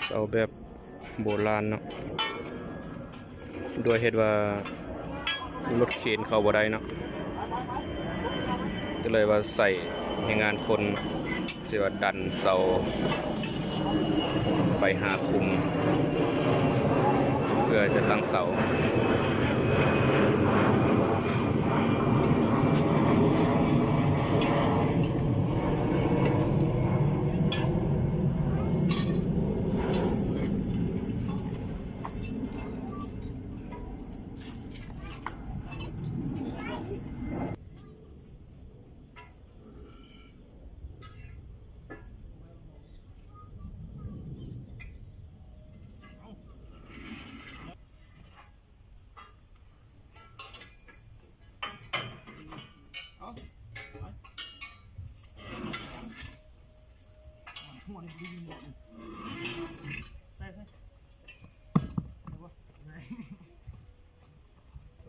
ເສົາແບບໂບລານເນາະ ດ້ວຍເຮັດວ່າລົດເຂນເຂົ້າບໍ່ໄດ້ເນາະ ກໍເລີຍວ່າໃຊ້ແຮງງານຄົນ ຊິວ່າດັນເສົາໄປຫາຂຸມ ເພື່ອຈະຕັ້ງເສົາ.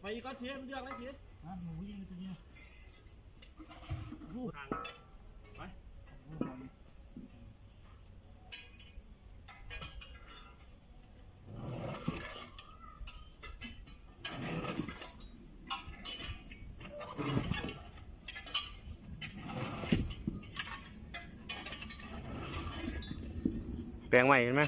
ໄປອີກກ່ອນເທ ມັນເດືອດແລ້ວເທ ຮະ ໝູຍິງຕົວນີ້ ຮູ້ທາງ ໄປ. ແປງໃໝ່ເຫັນໄໝ?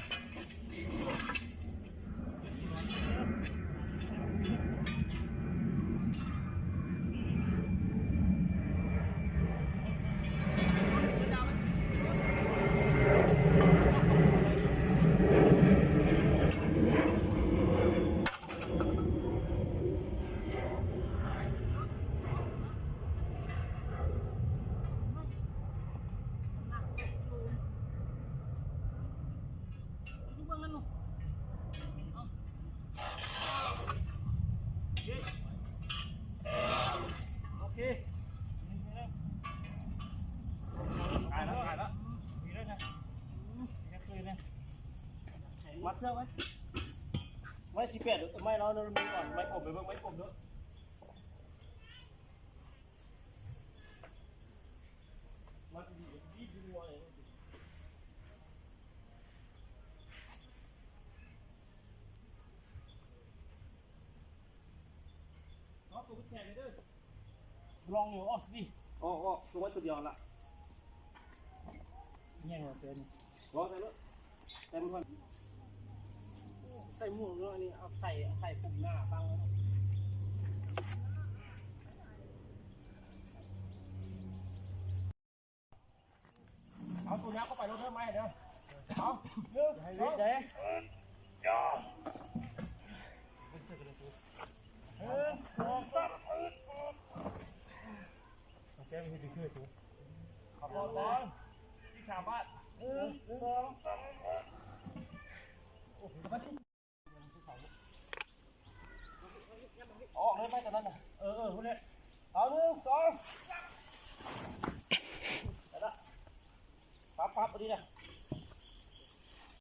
ໂອເຄ ຕາຍແລ້ວ ຕາຍແລ້ວ ມີແລ້ວນະ ຍັງຄືນະ ມັດເຊືອກໄວ້ ໄມ້ສິບແປດ ໄມ້ລາວນະ ໄມ້ອອກ ໄມ້ກົມ ໄມ້ກົມເດີ. ລອງຢູ່ອອກຊິ ອອກ ອອກ ລົງໄວ້ຕົວດຽວລະ ແຍກບໍ່ເປັນ ລອງໃສ່ໂລດ ໃສ່ໝວກເນາະ ອັນນີ້ເອົາໃສ່ ໃສ່ປຸ້ມໜ້າບັງ ເອົາໂຕຍາວເຂົ້າໄປໂລດເດີ ໄມ້ເດີ ເອົາ ໜຶ່ງ ສອງ ໜຶ່ງ ສອງ ສາມ ເອົາແກ້ມເຮັດຄືໆ ຂອບໃຈ ທີ່ສາມບາດ ໜຶ່ງ ສອງ ສາມ ໂອ້ໂຫ ອອກເລີຍໄມ້ຕົວນັ້ນນະ ເອີ ເອີ ພຸ້ນແຫຼະ ເອົາ ໜຶ່ງ ສອງ ໄປລະ ປັບ ປັບ ເອົາດີນະ